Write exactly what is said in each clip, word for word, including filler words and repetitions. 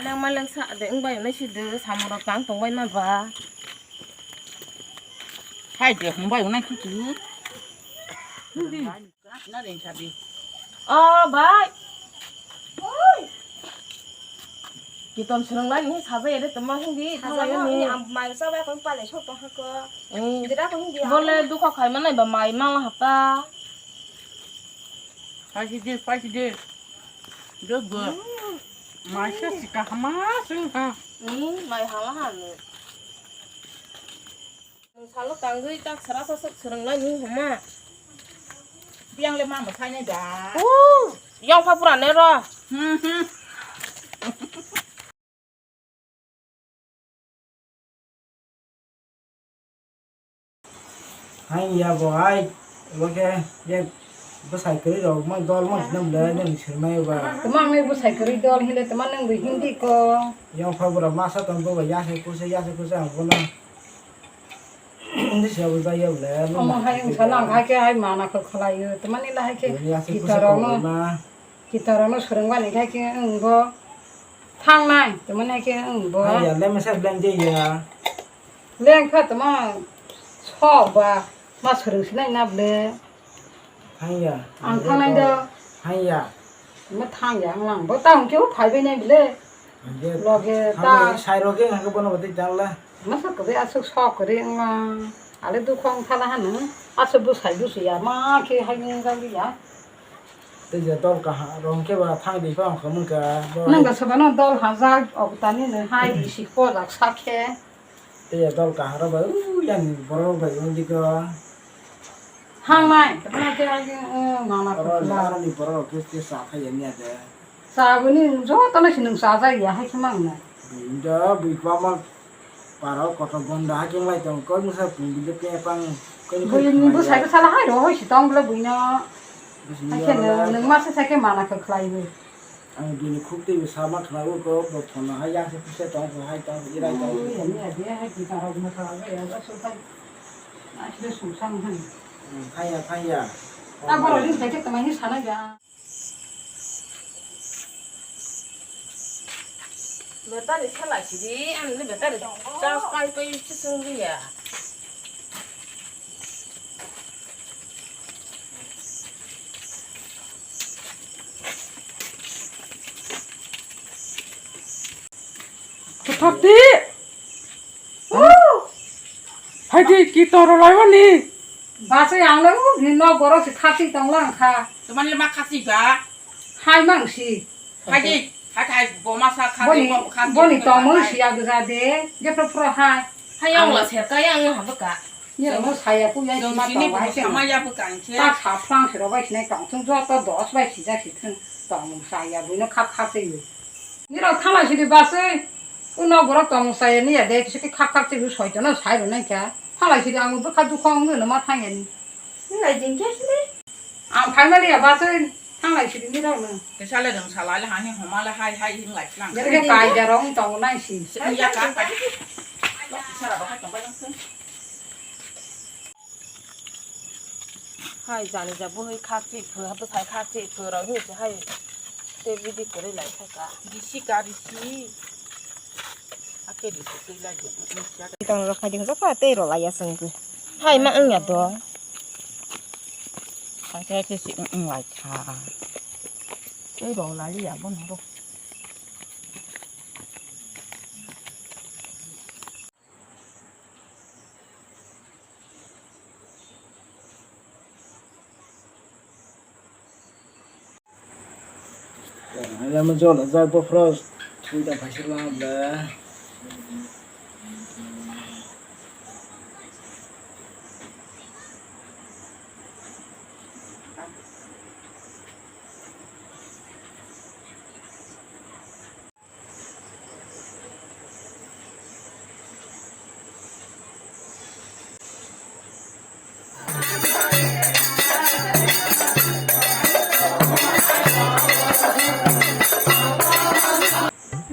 Lengma lengsa de wngbai hwnwi si de, samung rok tang tongbai ma ba. Hai de hwnbai hwnwi si de. Na ring sa di. Oh, bai. Kiton swrwng lai ni sajai re tongma hindi, sajai thanglaio ni. Ni am mai sa bai kon pale sok tong hako. Eh. Dira ko hindi. Bole dukha khai manai ba mai ma hata. Pai si de, pai si de. Dogo. Maisa si kahama sung ha. Ni mai hala hanu. Salo tangwi tak sara sasuk swrwng lai ni homa. Biyang le mama sai ne da. Uh, yang pha pura ne ro. Hmm, hmm. Hai ya bo hai, bo khe ye bwsai kwrwi rok mang dol mang sinam le nang sirmai ba. Tama ang bwsai kwrwi dol hile tama nang bo hindi ko. Yang pha bura masa tong bo ya se kusa ya se kusa ang bono. Hindi se bo jaya bole. Omo hai ang sana ang hai khe hai mana ko khalai yo. Tama ni la hai khe. Kitaro no. Kitaro no swrwng bani hai khe ang bo. Thangnai, tamo nai khe ang bo. Hai ya, le mesa blang je ya. Leng kha tamo sok ba, ma swrwng sinai na ble. Hai ya. Ang thangnai do. Hai ya. Ma thang ya, ang lang bo tang khe phai bai nai ble. Loge ta. Sai roge ang bono bati jang la. Ma sok kore asuk sok kore ang ma. Ale dukhong thala hanu. Asuk bu sai bu ya, ma khe hai ni jang ya. Tei je dol kaham rong khe ba thang di phang khamung ka bo. Nang da sabano dol hajak obtani no hai di sik pojak sak khe. Tei je dol kaham rok ba u yang borok bai wng di ko. Hang nai, tamo khe ai, uh, mama oro putla. Oro ni borok khe khe sa khai ya ni ade. Sa bini joto no sinung sa ja ya hai khe mang nai. Bini do bui kwma. Paro kotor gonda hakhe wng lai tong, koi mungsa pung bini pepang, koi mungsa pung ni bwsai bwsala hai rw hoi si tong bwle buino. Bwsai ni hakhe bwla nwng, nwng masa sakhe mana khe khlai bo. Ang bini khuk twi bwsa ma khna o ko, bo phone hai yang se pisa tong, hai tong, irai tong. Ui, ani adi hai kita rok ma kha ga ya, ga so khai. Asle sungsang han. Hmm, thang ya, thang ya. Ta boro ring sakhe tama hi sana ya. Battery sala sidi, ang ni battery charge kai kai chisung liya. Kuthapti. Hai di ki toro lai mani. Basai ang le u ni nok borok se khasi tong lang kha. Teman le ma khasi ba. Hai mang si. Hai di, hai hai bo ma sa khasi. Boni, bo khasi boni tong mang si ya gja de. Je pro pro hai. Hai ang la se ka yang ha ba ka. Ni mo saya ku ya si ma tong hai se. Sama ya ba ka ang se. Ta sa phlang se ro bai sinai tong chung jo to dos bai si ja si thung. Tong saya bu no khap khap se yu. Nirok thanglai sidi basui. Uno borok tong saya niya de kisa khe khak khak tei soitono sai rw nai kha. Thanglai sidi ang bwkha dukha wngwi no ma thang yani. Nai jing khe sini. Ang phai maliya basui thanglai sidi nirok no. Kisa le rwng salai le hani homa le hai hai hinglai phlang. Jere khe kaida rok wng tongo nai si. Sini ya ka. Sara rok hai tong bai lang sini. Hai jani ja bo hai khak chi phu ha bwsai khak chi phu rok hinwi se hai tei bidi kwrwi lai thaka. Risi ka risi. Ake risi twi lai di. Tong rok khai di hwnjak pha tei rw lai ya chwng bo. Hai ma wng ya do. Hai khe khe si wng wng lai kha. Tei rw lai ya bo no rw. Lama jol jak bo frost thui da phaisir lama bla.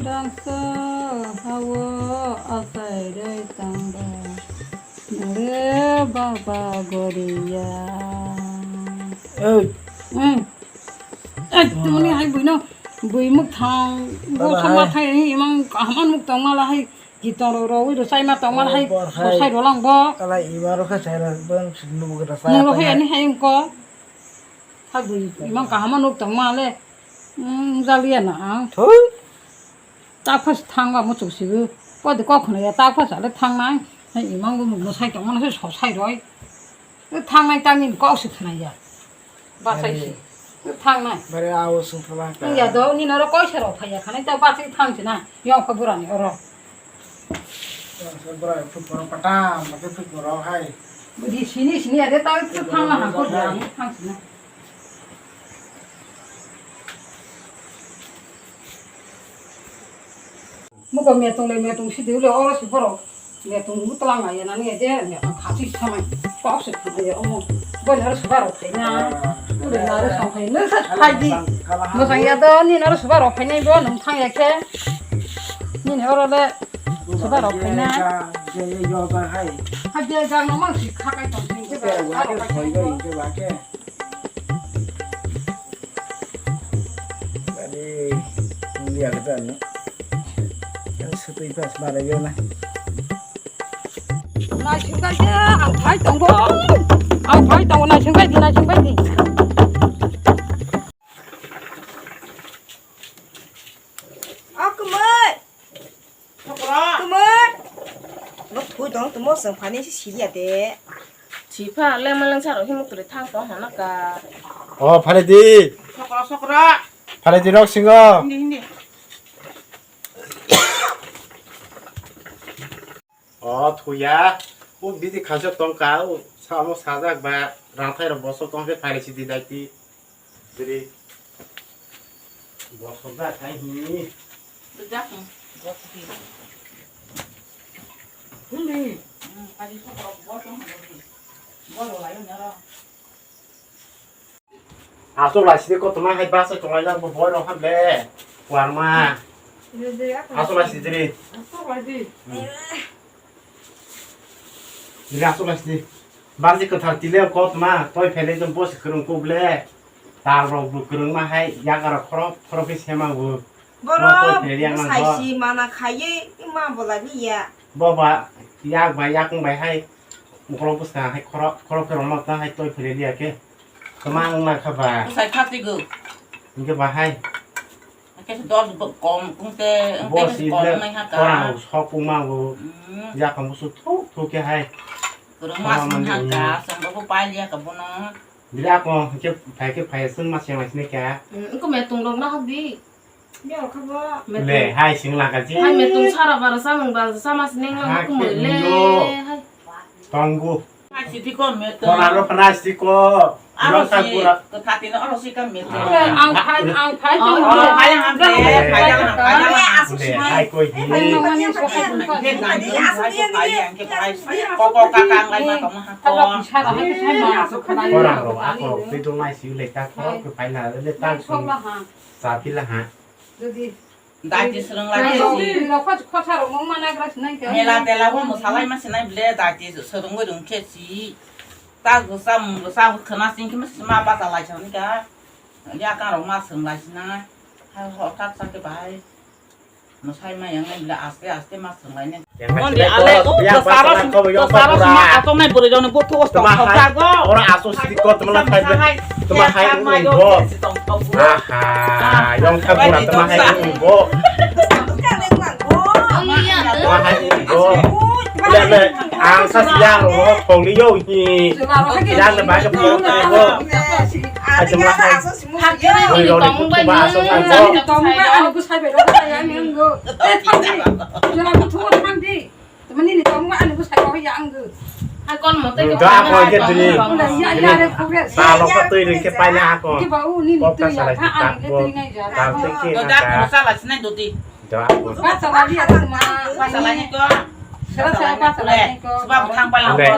Rangso hawo achai rwi tangba, nare baba goriya. Ei. Hmm. Ei, tongni hai buino. Bui mukthang, bo Baba sama hai. Thai ni imang kaham muk tong mala hai, kitong ro ro wi ro sai ma tong mala hai, Bor hai. Bo sai ro lang bo. Kala ima ro kha sai ra bang sing lu gra sai Mung ro pa hai ya. Ani hai ko. Ha bui imang kaham nuk tong male. Hmm, jaliya na ang. Thoi. Ta khas thang ba muchuk sibu. Ko de ko khna ya ta khas ale thang nai. Hai imang bo muk no sai tong mala sai so sai roi. Thangnai tangni kok se khwnai ya. Bachai se. Thangnai. Bare awo sung phala ka. Wng ya do, nini oro koisa rok phai ya khanai ta bachai thang se na. Yong kha bura ni oro. Bura phut bura pata, ma khe phut bura hai. Budi sini sini ya de ta thang na ha ko bura ni thang se na. Muko metung le metung si diu le oro si borok. Metung bu tlang ya nani ya je metung khasi samai. Kok se khana ya omo. Bo naro suba rok phai na. Ule naro song phai. Nung sa phai di. Mosang ya do ni naro suba rok phai nai bo nung thang ya khe. Ni ni oro le suba rok phai na. Je yo ba hai. Ha je jang no mang si kha kai tong sing je ba. Aro phai nai bo. Ani, ini ada kan? Yang sepi pas marah ya lah. Naisingbai de, ang phai tongo. Ang phai tongo, naisingbai di, naisingbai di. O kwmwi. Sokra. Kwmwi. Nok phui dong, tamo song phani si siriya de. Sipha, lema leng saro himuk turi thang tong hana ka. O, phare di. Sokra, sokra. Phare di rok singo. Hindi, hindi. O thuya, o bidi khajak tongka, o samo sajak ba, rangthai rok bosok tongkhe phailai sidi daiti. Bidi bosok da khai hi. Bujak, hmm, bosok hi. Hindi. Hmm, kali sok rok bosok hi. Bolo layo nyara. Aswk lai sidi kotorma hai basa tonglai lang bo boi rok ham le. Warma. Aswk lai sidi ri. Ri aswk lai sidi. Basi kwthar tile kotorma toi phele jom bosi kwrwng kuk le. Tal rok bo kwrwng ma hai yaga rok khorok khorok khe sema bo. Borok saisi mana khaiwi ma bolai liya. Bo ba yak bai yakung bai hai ukolog bwskang hai khorok khorok khe rwma tang hai toi phele liya khe. Kwma wng na kha ba. Bwsai kha twigo. Hingke ba hai. Hingke se dos bo kom kung te, hingke se kom nai ha ka. Bo si le korang sok kung ma bo. Hmm. Yakung busu thuk thuk khe hai. Kwrwng ma sung ha ka, sung bo pai liya ka bono. Dili ako hingke phai khe phai sung ma seng lai sini kha. Hmm, wngkhe metung rok na hok di. Le, hai sing laka ji. Hai metung sara bara samung ba sama sining lo kumui le. Hai. Tongo. Hai sidi ko metung. Kona ro pana sidi ko. Aro si, ko thati no aro si ka metung. Ang phai, ang phai. Oh, phai ang phai, phai ang phai. Hai koi hi. Ko ko ka ka ngai ma ko ma ko. Kora ro ako pidung mai si le ta ko phai na le ta. Sa pila ha. Jodi daiti swrwng lai khe si. Rok khos-, khosarok mung mana gra sinai khe. Mela tela bo mwsalai ma sinai ble daiti swrwngwi rwng khe si. Ta gwsa mung gwsa khwna sing khe ma bacha lai sani kha. Yakang rok ma swrwng lai sinai. Hai hothat sa khe bahai. Mwsai ma yang nai ble aste aste ma swrwng lai nai. Mondi ale o to saro sum to saro sum ato nai bwrwi jone bo to osto jago. Ora aso sidi ko tuma khai be tuma khai ung bo. Aha, yong kha bura tuma khai ung bo. Tuma khai ung bo. Le le ang sa siya ro thong ni yo hi. Yang le ba ke bo. Ai tuma khai. Oi ro ni tuma aso khai bo. Tamani ni tong ma ani bwsai ko ya ang do. Hai kon mo tei. Ga ko ke tini. Ula ya ya re ko re. Sa lo ko tui ri ke pai na ko. Ki ba u ni ni tui ya. Kok ta salai ta ko. Ta tei ke na ka. Ga ko salai sinai do ti. Ga ko. Ba salai ya ma. Ba salai ni ko. Sala sala ba salai ni ko. Sebab thang pai lang ko.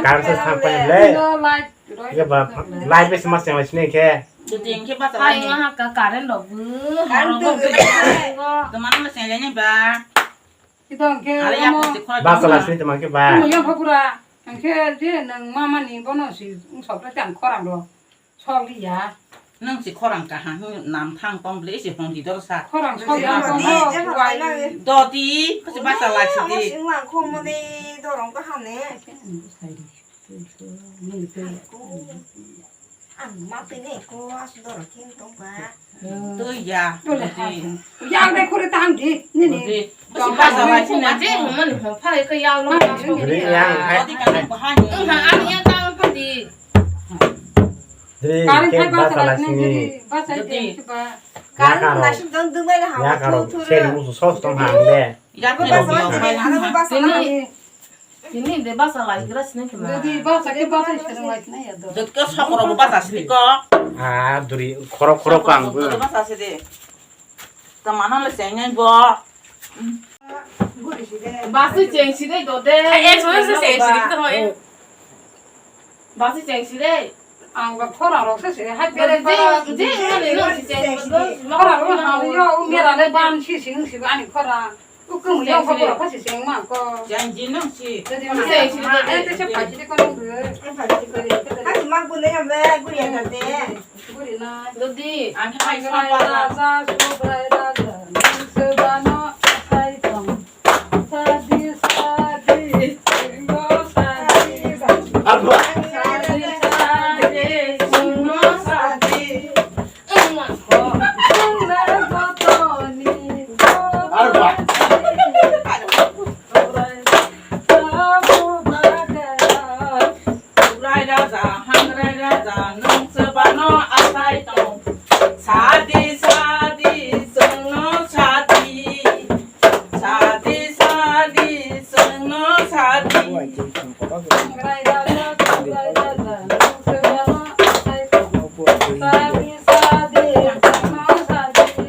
Kar se thang pai le. Ye ba lai be sma se lai sini ke. Do ti ke ba salai ni. Hai ha ka karen do bu. Karen do. Teman ma se ni ba. Kito hwnkhe omo basa lasini tongma khe ba. Omo yang phakura hwnkhe je nwng mamani bono si wng sok le tang khorang rok sok li ya. Nung si khorang kaham hwn nam thang tong ble si hwn di dor sa. Khorang sa ya, di, no, di, wai. Dodi, kasi basa lai si di. Sing lang khom mo di, dorong kaham ne. Ang ma tini ko as dor king tong ba. Tui ya. Dole ha. Yang de kore tang di. Ni ni. Dodi. Kasi basa lai si na. Ade mo man ho pha ka yang lo. Dodi ka bahani. Ang ha ang yang tang pha di. Dri, karin ke khai basa lai sini. Basa lai sini ba. Karin nasim dong dong bai ha. Ya karo, seri musu sos tong ha le. Ya ko basa lai sini. Tini, tini de basa lai gra sini kena. Dodi basa ke basa sini lai sini ya do. Dot ke sokro ko basa sini ko. Ah, duri khorok khorok ang. Basa sini. Tamana le sengai bo. Basi cheng si dei do de. Ai, ex mo se cheng si dei to hoi. Basi cheng si dei. Ang ba khora rok se se hai bere khora. Je, je, je, no si cheng si do. Khora ro ha yo u mera le ban si sing si ani khora. U kum yo khora ka si cheng ma ko. Cheng ji no si. Cheng si do. Ai te se pa si ko no. Ai pa si ko. Ai ma bu ne ya be gu ya de. Dodi. Ang khai sapa. Raja, Subrai Raja, nung sebano asai tong. Sadi, sadi, singno sadi. Apa? Sadi, sadi, singno sadi. Singna gotoni. Apa? Sadi. Subrai Raja, Hangrai Raja, nung sebano asai tong. Sadi, sadi, sengno sadi. Sadi, sadi, sengno sadi. Hangrai Raja, Subrai Raja, nung sebano asai tong. Sadi, sadi, sengno sadi.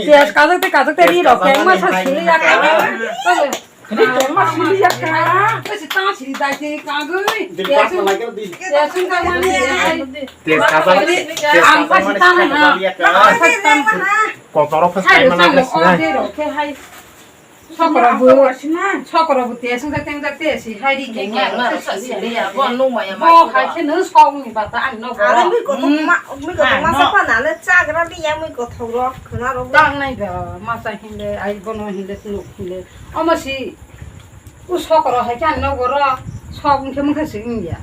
Tejkajak tei kajak tei ri rok kengma sa sili ya ka. Kengma sili ya ka. Kasi ta sili dai tei kagui. Tejkajak, tejkajak mani, tejkajak mani. Kotorok phas kaimana. Hai rok khe hai. Sokro bo, sokro bo te sung te teng te si hai ri keng ya. Bo hai khe no sok ni bata ani no bo. Are mi ko to ma, mi ko to ma sa pa na le cha gra li ya mi ko thok ro khna ro. Tang nai da ma sa hin le ai bo no hin le nuk hin le. Omo si u sokro hai khe ani no bo ro sok hin khe mung khe si hin ya.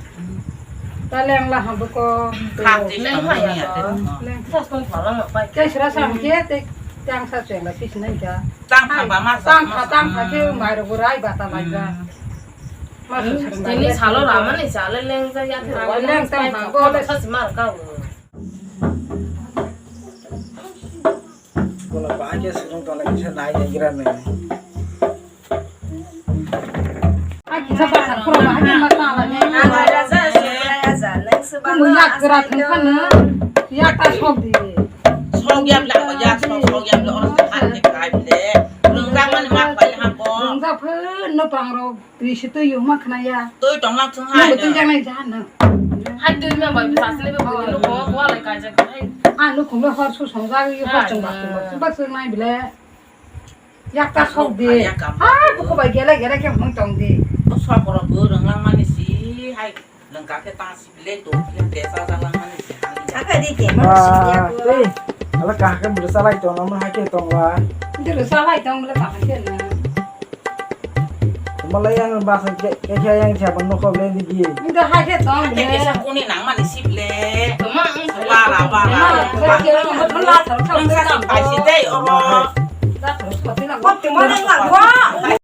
Ta leng la ha bo ko. Kha ti leng ha ya. Leng sa ton phala ma pai. Te sra sa ke te tang sa cheng la pis nai ka. Tang kha ba ma sa, tang kha, ma sa. Tang kha khe mairok bo rai bata lai ba. Hmm. Ma sa sa. Tini salo ramani sale leng ja ya khe leng tang kha, ko le sa si mar ka. Kola ba ke sirung tala kisa nai nai gira ne. Ai kisa ba sa, kola ba ke ma ta la ne. Raja, Raja, nang se ba. Yak gra thang kha na. Yak ta sok di. Sok yam la, yak sok, sok yam la, oro se khan ke kai bile. Rung jak mani ma khwai ha ko. Rung jak phe no pang ro, twi se twi yo ma khna ya. Twi tong lak thung hai. Twi jak nai ja na. Hai twi ma bai sa se le bai no ko, ko lai kai jak hai. A no khum le hor su song jak yo hor chung bak chung bak chung bak chung nai bile. Yak ta sok di. Yak kam. Ha, buku bai gele gele khe hung tong di. O sok ro bo rung lang mani si hai. Lengka khe ta si bile to khe te sa sa lang mani si. Aka di te ma si ya ko. Tei. Ala ka ka bulu salai to no ma ha ke tong wa. Bulu salai tong bulu ka ha ke na. Mala yang ba sa ke ke yang cha ban no ko bile di gi. Nda ha ke tong bile. Ke sa kuni nang mani si bile. Toma ang sa. Ba la ba la. Nang sa si pai si dei o. Ko tuma nang la wa.